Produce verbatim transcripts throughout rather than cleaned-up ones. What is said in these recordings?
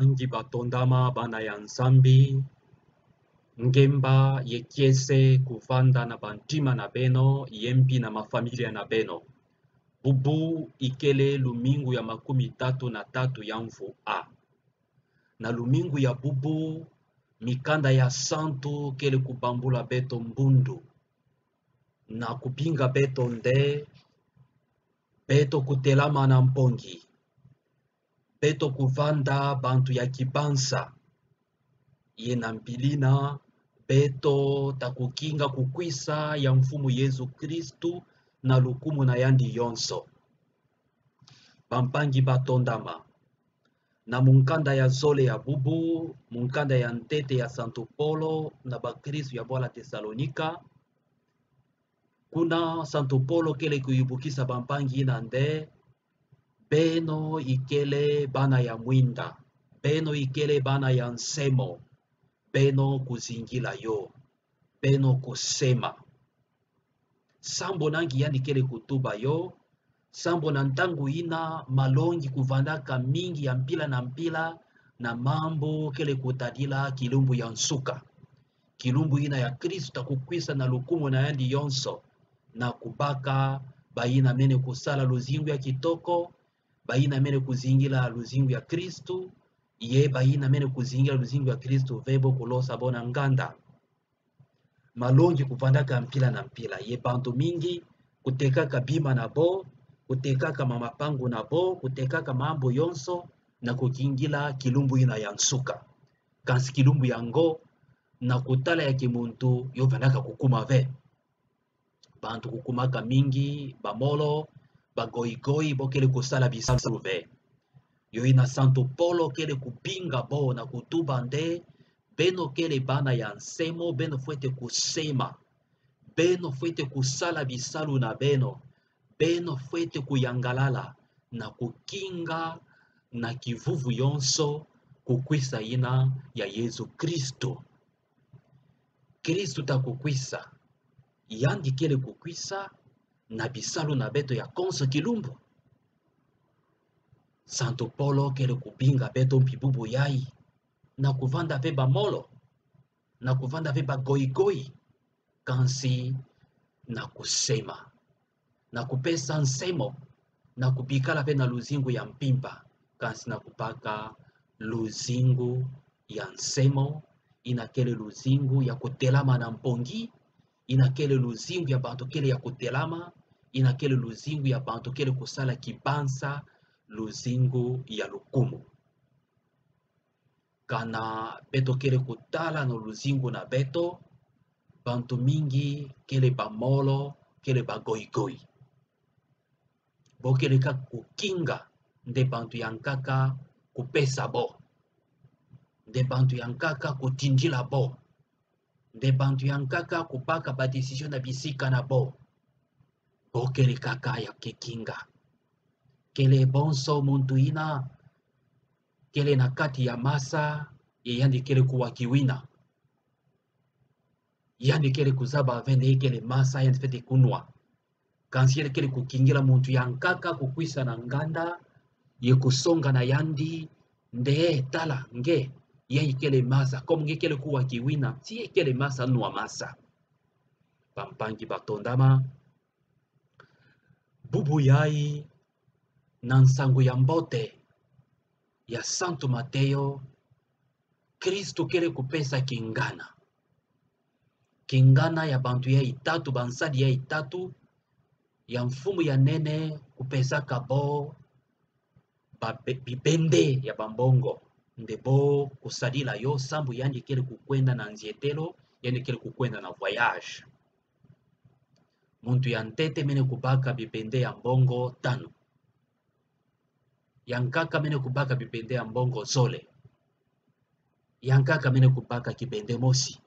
Bampangi batondama bana ya Nzambi, ngemba ye kiese kuvanda na bantima na beno, ye mpi na mafamilia na beno. Bubu ikele lumingu ya makumi tatu na tatu ya mvu A. Na lumingu ya bubu, mikanda ya santu kele kubambula beto mbundu na kubinga beto nde beto kutelama na mpongi, beto kuvanda bantu ya kibansa, ye na mpilina beto ta kukinga kukwisa ya Mfumu Yezu Kristu na lukumu na yandi yonso. Bampangi batondama, na mukanda ya zole ya bubu, mukanda ya ntete ya Santu Polo na bakristu ya bwala Tesalonika, kuna Santu Polo kele kuyubukisa bampangi ina nde: beno ikele bana ya mwinda, beno ikele bana ya nsemo, beno kuzingila yo, beno kusema. Sambo na nki yandi kele kutuba yo? Sambo na ntangu ina malongi kuvandaka mingi ya mpila na mpila na mambu kele kutadila kilumbu ya nsuka. Kilumbu ina ya Kristu ta kukwisa na lukumu na yandi yonso, na kubaka bayina mene kusala luzingu ya kitoko, bayina mene kuzingila luzingu ya Kristu, ye bayina mene kuzingila luzingu ya Kristu ve bo kulosa bo na nganda. Malongi kuvandaka mpila na mpila, ye bantu mingi kutekaka bima na bo, kutekaka mamapangu na bo, kutekaka mambu yonso na kukingila kilumbu ina ya nsuka. Kansi kilumbu yango, na kutala ya kimuntu, yo vandaka kukuma ve. Bantu kukumaka mingi bamolo, bagoigoi, bo kele kusala bisalu ve. Yo ina Santu Polo kele kubinga bo na kutuba nde: beno kele bana ya nsemo, beno fwete kusema, beno fwete kusala bisalu na beno, beno fwete kuyangalala na kukinga na kivuvu yonso kukwisa ina ya Yezu Kristu. Kristu ta kukwisa, yandi kele kukwisa na bisalu na beto ya konso kilumbu. Santu Polo kele kubinga beto mpi bubu yai na kuvanda ve bamolo, na kuvanda ve bagoigoi, kansi na kusema, na kupesa nsemo, na kubikala ve na luzingu ya mpimpa, kansi na kubaka luzingu ya nsemo, ina kele luzingu ya kutelama na mpongi, ina kele luzingu ya bantu kele ya kutelama, ina kele luzingu ya bantu kele kusala kibansa, luzingu ya lukumu. Kana beto kele kutala na luzingu na beto, bantu mingi kele bamolo, kele bagoigoi. Bo kele kaka kukinga nde bantu yankaka kupesa bo, nde bantu yankaka kutindila bo, nde bantu yankaka kubaka ba décision na bisika na bo. Bo kele kaka ya kukinga. Kele bonso muntu ina kele na kati ya masa, ye yandi kele kuwa kiwina. Yandi kele kuzaba ve nde kele masa yandi fwete kunwa. Kansi yandi kele kukingila muntu yankaka kukwisa na nganda, ye kusonga na yandi nde: tala nge, yai kele masa, comme nge kele kuwa kiwina, si kele masa, nwa masa. Bampangi batondama, bubu yai na Nsangu ya Mbote ya Santu Mateo, Kristu kele kupesa kingana. Kingana ya bantu yai tatu, bansadi yai tatu, ya mfumu ya nene kupesaka bo ba be-, bibende ya bambongo. Nde bo kusadila yo, sambu yandi kele kukwenda na nzietelo, yandi kele kukwenda na voyage. Muntu ya ntete mene kubaka bibende ya mbongo tanu. Yankaka mene kubaka bibende ya mbongo zole. Yankaka mene kubaka kibende mosi.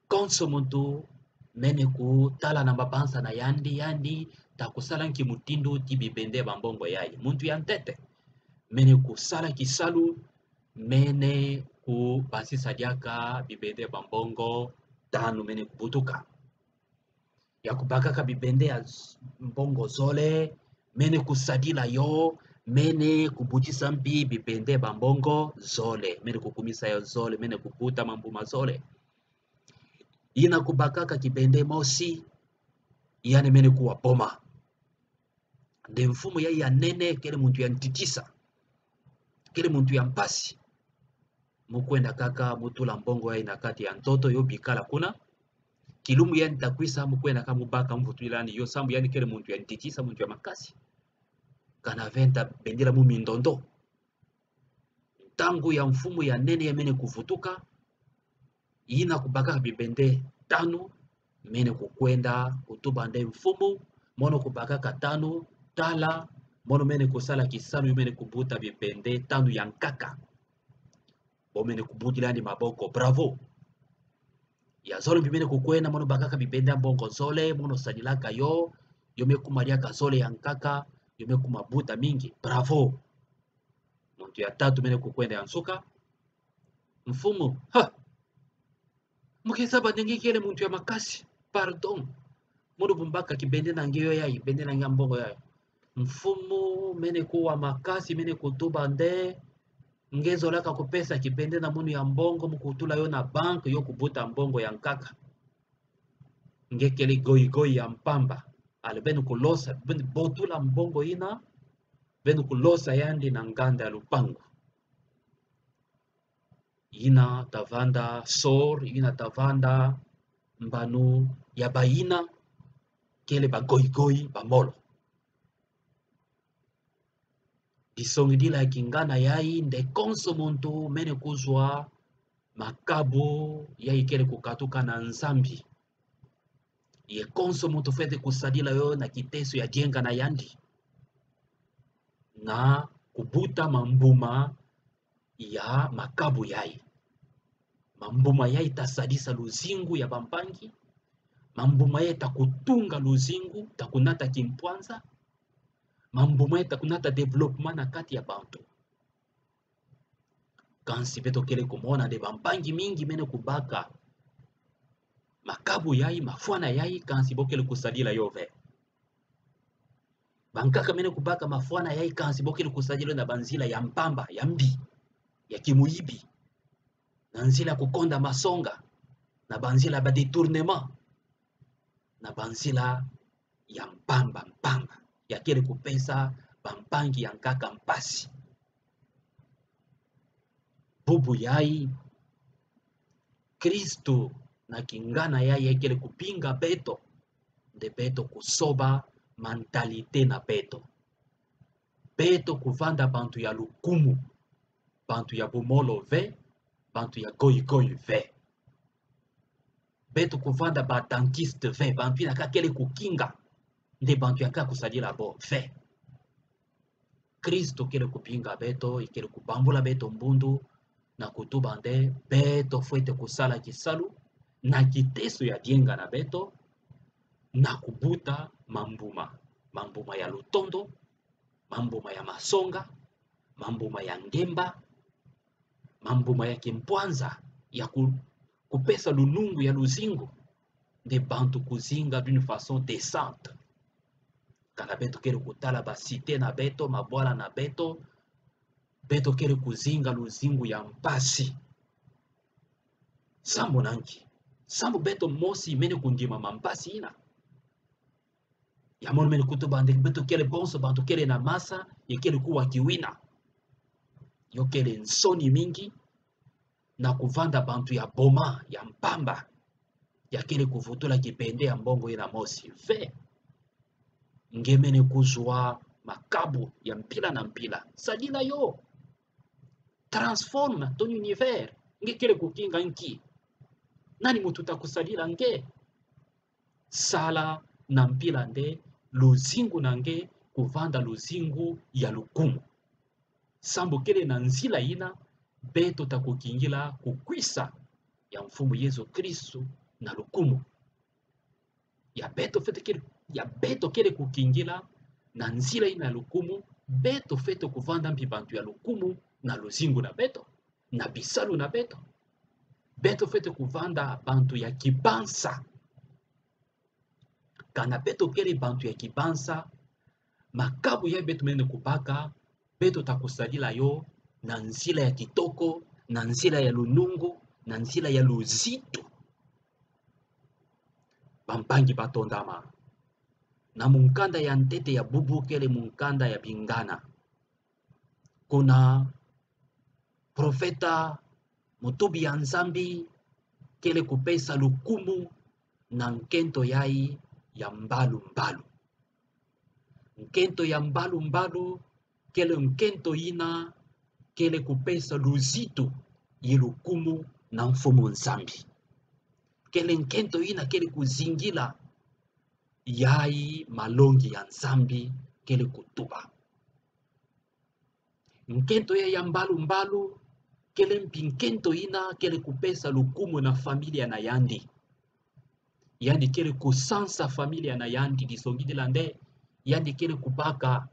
Konso muntu mene kutala na mabanza na yandi, yandi ta kusala nki mutindu ti bibende ya bambongo yai. Muntu ya ntete mene kusala kisalu, mene kubasisa diaka bibende ya bambongo tanu mene kubutuka. Ya kubakaka bibende ya z-, mbongo zole, mene kusadila yo, mene kubutisa mpi bibende ba mbongo zole, mene kukumisa yo zole, mene kubuta mambu ma zole. Yina kubakaka kibende mosi, yandi mene kuwa boma. Nde mfumu yayi ya nene, kele muntu ya ntitisa, kele muntu ya mpasi. Mu kwenda kaka mu tula mbongo yayi na kati ya ntoto, yo bikala kuna. Kilumbu yandi ta kwisa, mu kwenda kaka mu baka, mu vutulila yandi yo, sambu yandi kele muntu ya ntitisa, muntu ya makasi. Kana ve nta bendila mu mindondo. Ntangu ya mfumu ya nene ya mene kuvutuka, yina kubakaka bibende tanu, mene kukwenda kutuba nde: Mfumu, mono kubakaka tanu, tala, mono mene kusala kisalu, yo mene kubuta bibende tanu ya nkaka. Bo mene kubudila yandi maboko, bravo. Ya zole mpi mene kukwenda, mono bakaka bibende ya mbongo zole, mono sadilaka yo, yo me kuma diaka zole ya nkaka, yo me kuma buta mingi, bravo. Muntu ya tatu mene kukwenda, ya nsuka: Mfumu, ha! Mu ke zaba nde nge kele muntu ya makasi, pardon. Mono bumbaka kibende na nge yo yayi, kibende na nge ya mbongo yayi. Mfumu mene kuwa makasi, mene kutuba nde: Nge zolaka kupesa kibende na munu ya mbongo, mu kutula yo na banque, yo kubuta mbongo ya nkaka. Nge kele goigoi ya mpamba. Alors beno kulosa, beno botula mbongo yina, beno kulosa yandi na nganda ya lupangu. Yina ta vanda sort, yina ta vanda mbanu ya bayina kele bagoigoi ba molo. Disongidila ya kingana yayi nde konso muntu mene kuzwa makabu yayi kele kukatuka na Nzambi. Ye konso muntu fwete kusadila yo na kiteso ya dienga na yandi, na kubuta mambuma ya makabu yayi. Mambuma yayi ta sadisa luzingu ya bampangi. Mambuma yayi ta kutunga luzingu, ta kunata kimpwanza. Mambuma yayi ta kunata développement na kati ya bantu. Kansi beto kele kumona nde bampangi mingi mene kubaka makabu yayi, mafwana yayi, kansi bo kele kusadila yo ve. Bankaka mene kubaka mafwana yayi, kansi bo kele kusadila yo na banzila ya mpamba, ya mbi, ya kimuyibi, na nzila ya kukonda masonga, na banzila ya ba détournement, na banzila ya mpamba mpamba, ya kele kupesa bampangi ya nkaka mpasi. Bubu yayi, Kristu na kingana yayi ya kele kubinga beto nde beto kusoba mentalité na beto. Beto kuvanda bantu ya lukumu, bantu ya bumolo ve, bantu ya goigoi ve. Beto kuvanda ba attentistes ve, bantu yina kaka kele kukinga nde bantu yina kaka kusadila bo ve. Kristu kele kubinga beto, ye kele kubambula beto mbundu, na kutuba nde beto fwete kusala kisalu na kiteso ya dienga na beto, na kubuta mambuma, mambuma ya lutondo, mambuma ya masonga, mambuma ya ngemba, mambuma ya kimpwanza, ya ku-, kupesa lunungu ya luzingu, nde bantu kuzinga d'une façon décente. Kana beto kele kutala ba cité na beto, mabwala na beto, beto kele kuzinga luzingu ya mpasi. Sambu na nki? Sambu beto mosi mene kundima mampasi yina. Ya mono mene kutuba nde beto kele bonso bantu kele na masa, ye kele kuwa kiwina. Yo kele nsoni mingi na kuvanda bantu ya boma, ya mpamba, ya kele kuvutula kibende ya mbongo yina mosi ve. Nge mene kuzwa makabu ya mpila na mpila, sadila yo. Transforme ton univers. Nge kele kukinga nki? Nani muntu ta kusadila nge? Sala na mpila nde luzingu na nge kuvanda luzingu ya lukumu. Sambu kele na nzila yina beto ta kukingila kukwisa ya Mfumu Yezu Kristu na lukumu. Ya beto fwete kele, ya beto kele kukingila na nzila yina ya lukumu, beto fwete kuvanda mpi bantu ya lukumu na luzingu na beto, na bisalu na beto. Beto fwete kuvanda bantu ya kibansa. Kana beto kele bantu ya kibansa, makabu ya beto mene kubaka, beto takusadila yo na nzila ya kitoko, na nzila ya lunungu, na nzila ya luzitu. Bampangi batondama, na mukanda ya ntete ya bubu kele mukanda ya Bingana, kuna profeta mutubi ya Nzambi kele kupesa lukumu na nkento yai ya mbalumbalu. Nkento ya mbalumbalu kele nkento ina kele kupesa luzitu ye lukumu na Mfumu Nzambi. Kele nkento ina kele kuzingila yai malongi ya Nzambi kele kutuba. Nkento yai ya mbalumbalu kele mpi nkento ina kele kupesa lukumu na familia na yandi. Yandi kele kusansa familia na yandi, disongidila nde yandi kele kubaka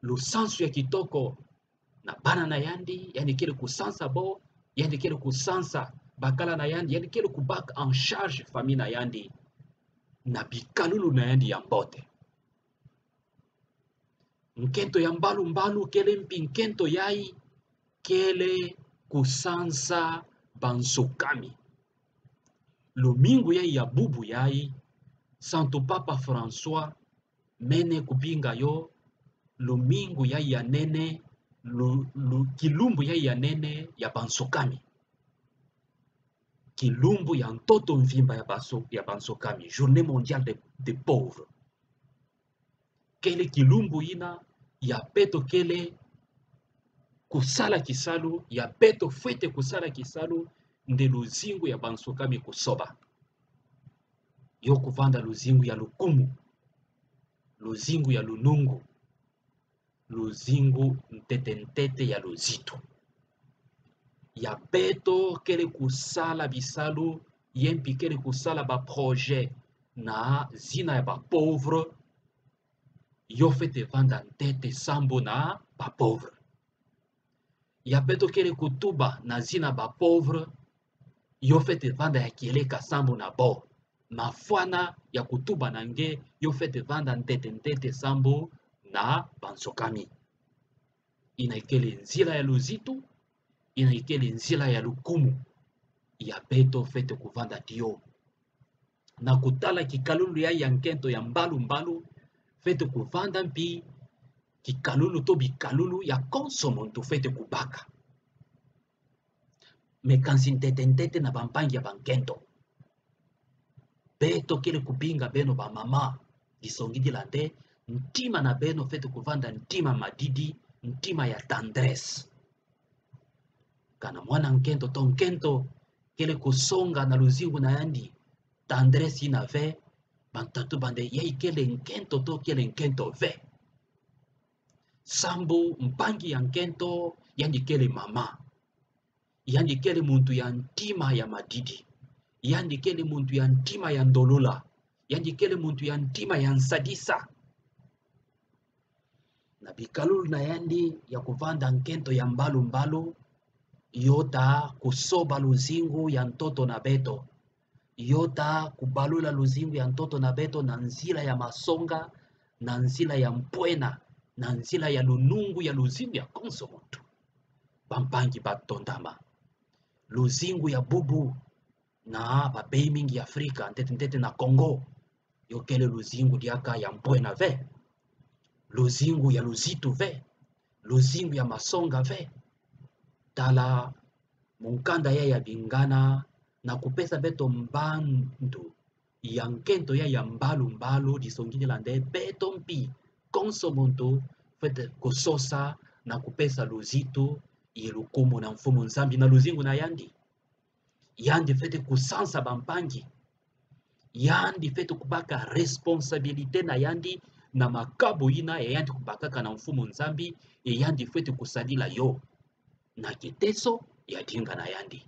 lusansu ya kitoko na bana na yandi, yandi kele kusansa bo, yandi kele kusansa bakala na yandi, yandi kele kubaka en charge famille na yandi na bikalulu na yandi ya mbote. Nkento ya mbalumbalu kele mpi nkento yai kele kusansa bansukami. Lumingu yai ya bubu yai, Santu Papa François mene kubinga yo lumingu yai ya nene, lu, lu, kilumbu yai ya nene ya bansukami. Kilumbu ya ntoto mvimba ya bansu, ya bansukami, Journée mondiale des, des pauvres. Kele kilumbu ina ya beto kele kusala kisalu, ya beto fwete kusala kisalu nde luzingu ya bansukami kusoba. Yo kuvanda luzingu ya lukumu, luzingu ya lunungu, luzingu ntete ntete ya luzitu. Ya beto kele kusala bisalu, ye mpi kele kusala ba projet na zina ya ba pauvres, yo fwete vanda ntete sambu na ba pauvres. Ya beto kele kutuba na zina ba pauvres, yo fwete vanda ya kieleka sambu na bo. Mafwana ya kutuba na nge, yo fwete vanda ntete ntete sambu na bansukami. Ina ikele nzila ya luzitu, ina ikele nzila ya lukumu ya beto fwete kuvanda tiyo. Na kutala kikalulu yai ya nkento ya mbalumbalu, fwete kuvanda mpi kikalulu to bikalulu ya konso muntu fwete kubaka. Mekansi ntete ntete na bampangi ya bankento, beto kele kubinga beno bamama, disongidila nde ntima na beno fwete kuvanda ntima madidi, ntima ya tendresse. Kana mwana nkento to nkento kele kusonga na luzingu na yandi tendresse ina ve, bantatuba nde yai kele nkento to kele nkento ve. Sambu mpangi ya nkento, yandi kele mama. Yandi kele muntu ya ntima ya madidi. Yandi kele muntu ya ntima ya ndolula. Yandi kele muntu ya ntima ya nsadisa. Na bikalulu na yandi ya kuvanda nkento ya mbalumbalu, yo ta kusoba luzingu ya ntoto na beto. Yo ta kubalula luzingu ya ntoto na beto na nzila ya masonga, na nzila ya mpwena, na nzila ya lunungu ya luzingu ya konso muntu. Bampangi batondama, luzingu ya bubu na ba pays mingi ya Afrika, ntete ntete na Congo, yo kele luzingu diaka ya mpwena ve, luzingu ya luzitu ve, luzingu ya masonga ve. Tala mukanda yai ya Bingana na kupesa beto mbandu ya nkento yai ya mbalumbalu, disongidila nde beto mpi konso muntu fwete kusosa na kupesa luzitu ye lukumu na Mfumu Nzambi na luzingu na yandi. Yandi fwete kusansa bampangi. Yandi fwete kubaka responsabilité na yandi na makabu ina ya yandi kubakaka na Mfumu Nzambi, ye yandi fwete kusadila yo na kiteso ya dinga na yandi.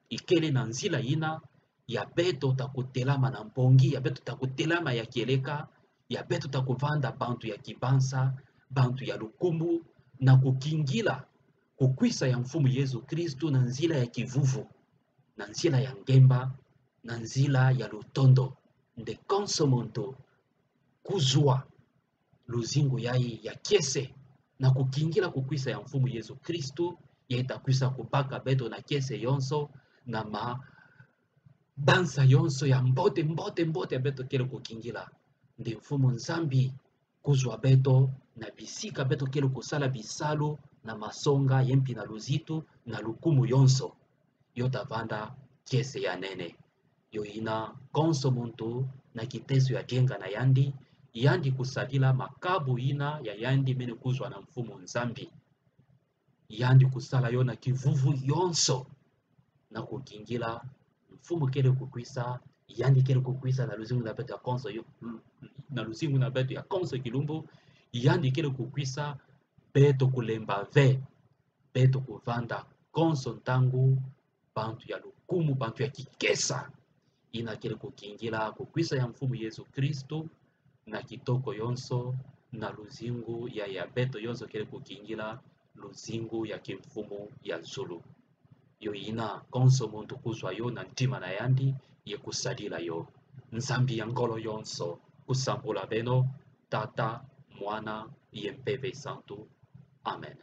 Ikele na nzila ina ya beto ta kutelama na mpongi, ya beto ta kutelama ya kieleka, ya beto ta kuvanda bantu ya kibansa, bantu ya lukumu, na kukingila kukwisa ya Mfumu Yezu Kristu na nzila ya kivuvu, na nzila ya ngemba, na nzila ya lutondo, nde konso muntu kuzwa luzingu yai ya kiese, na kukingila kukwisa ya Mfumu Yesu Kristu, ye ita kwisa kubaka beto na kiese yonso, na mabansa yonso ya mbote, mbote, mbote beto kele kukingila. Nde Mfumu Nzambi kuzwa beto na bisika beto kele kusala bisalu na masonga, ye mpi na luzitu, na lukumu yonso. Yo tavanda kiese ya nene. Yo ina konso muntu na kiteso ya dienga na yandi, yandi kusadila makabu ina ya yandi mene kuzwa na Mfumu Nzambi. Yandi kusala yo na kivuvu yonso, na kukingila Mfumu kele kukwisa, yandi kele kukwisa na luzingu na beto ya konso yo, na luzingu na beto ya konso kilumbu, yandi kele kukwisa beto kulemba ve, beto kuvanda konso ntangu bantu ya lukumu, bantu ya kikesa. Ina kele kukingila kukwisa ya Mfumu Yesu Kristu na kitoko yonso, na luzingu ya, ya beto yonso kele kukingila luzingu ya kimfumu ya zulu. Yo ina konso muntu kuzwa yo na ntima na yandi, ye kusadila yo. Nzambi ya ngolo yonso kusambula beno, Tata, Mwana, ye Mpeve Santu. Amen.